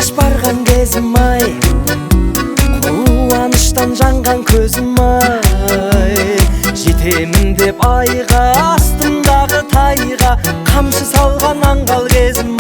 Алғаш барған кезім ай, қуаныштан жанған көзім ай. Жетемін деп айға, астымдағы тайға қамшы салған аңғал кезім.